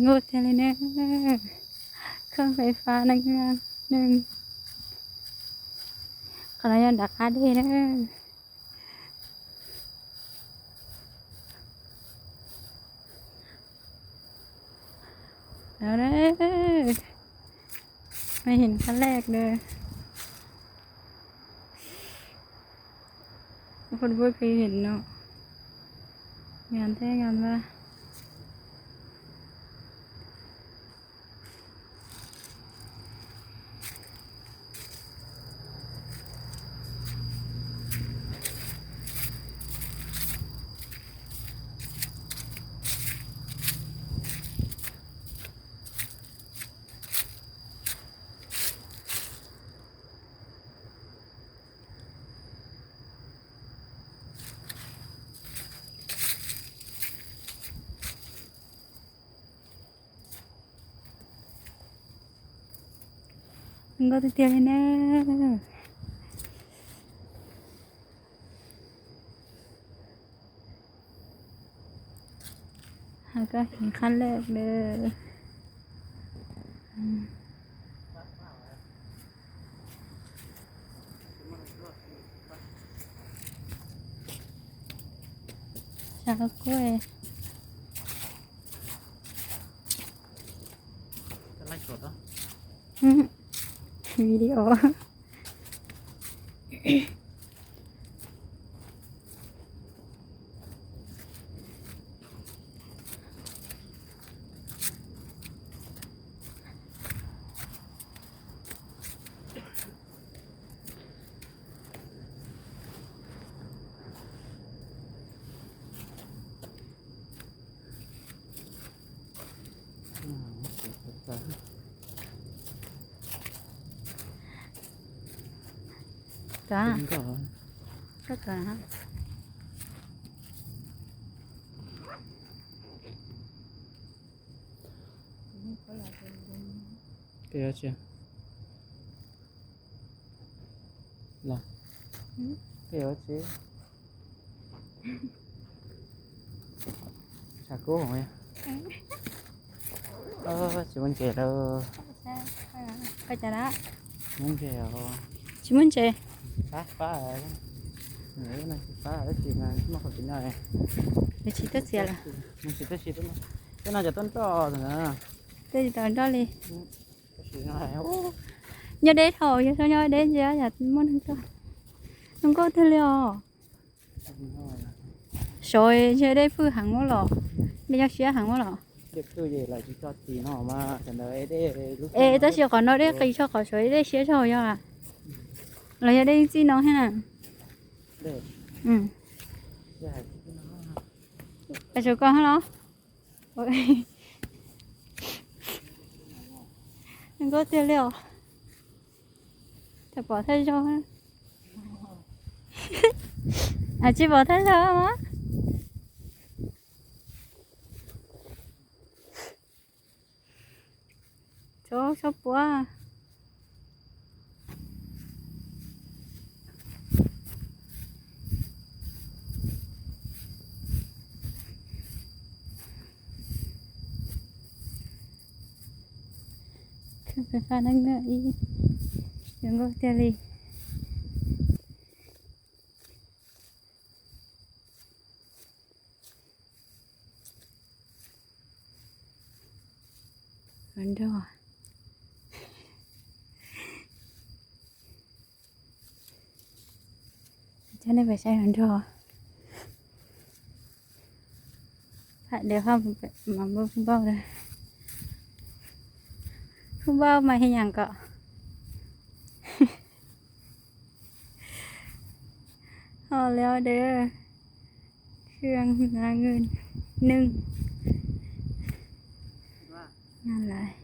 ງົດແທ້ເລີຍເດີ ເຄື່ອງໄຟຟ້າໜຶ່ງເຄື່ອງໜຶ່ງ ຂໍອະນຸຍາດດັກອາເດເດີ. ເອົາເດີ ມາເຫັນຄັ້ງແລກເດີ. ຄົນບໍ່ເຄີຍເຫັນເນາະ ງາມແທ້ງາມວ່າ. ມັນກໍເຕີຍໆແນ່. ເຮົາກໍເຫັນຂັ້ນແລກເດີ ຊາກ້ວຍ. ໄລຟ໌ສົດເນາະ ອືມ ວິດີໂອ. ຈ້າ ກິນກ່ອນ ກໍຈ້າ ເກຍເຊຍ ລະ ຫືມ ເກຍເຊຍ. ຊາໂກ້ຂອງແມ່ ເອີ ຊິມັນເຈເດີ ໄປຈະລະ ມັນເຈເອົາ ຊິມັນເຈ ໄປ ໄປ ເອີ ນັ່ງຊິໄປ ເອີ ຊິມາ ມາຂໍກິນໜ້ອຍ ໄປຊິຕົວເສຍລະ ມັນຊິຕົວຊິຕົວ ກໍໜ້າຈະຕົ້ນຕໍນະ ຕົວຊິຕົ້ນຕໍເລີຍ ອືມ ຊິໜ້ອຍ ໂອ້ ຢ່າໄດ້ທໍ ຢ່າຊະຍ່ອຍເດ້ ຢ່າ ຢ່າມົນທັງຕົວ ມັນກໍເທື່ອລຽວ ຊອຍເຊື່ອໄດ້ຟື້ຫາງໝົດຫຼໍ ໄດ້ຍັກເຊຍຫາງໝົດຫຼໍ ເດັກຄືເຢລະຊິຈອດຕີນອກມາຊັ້ນເດີ ເດ້ ເອ ຕາຊິຂໍນອກເດ້ ໄກ່ຊອກຂໍຊອຍເດ້ ເຊຍຊອຍຢາ ລະຢ່າໄດ້ຈີ້ນ້ອງໃຫ້ນະ ເດ້ ອືມ ໄປໂຊກ່ອນຫັ້ນເນາະ ໂອ້ຍ ມັນກໍເທື່ອລຽວ ແຕ່ບໍ່ທັນຊອກ ອາ ຊິບໍ່ທັນຊອກມາ ໂຊ ໂຊປົວ ເຄື່ອງໄຟຟ້າໜັກເໜືອອີກ ຍັງບໍ່ເທື່ອເລີຍ. ຮອນດໍ ເຈົ້າໄດ້ໄປໃຊ້ຮອນດໍ ພະ ດຽວພາມາເບິ່ງຜູ້ບ່າວເດີ ຜູ້ບ່າວມາເຮັດຫຍັງເກາະ? ຮອດແລ້ວເດີ ເຄື່ອງໜ້າເງິນໜຶ່ງ ງາມຫຼາຍ.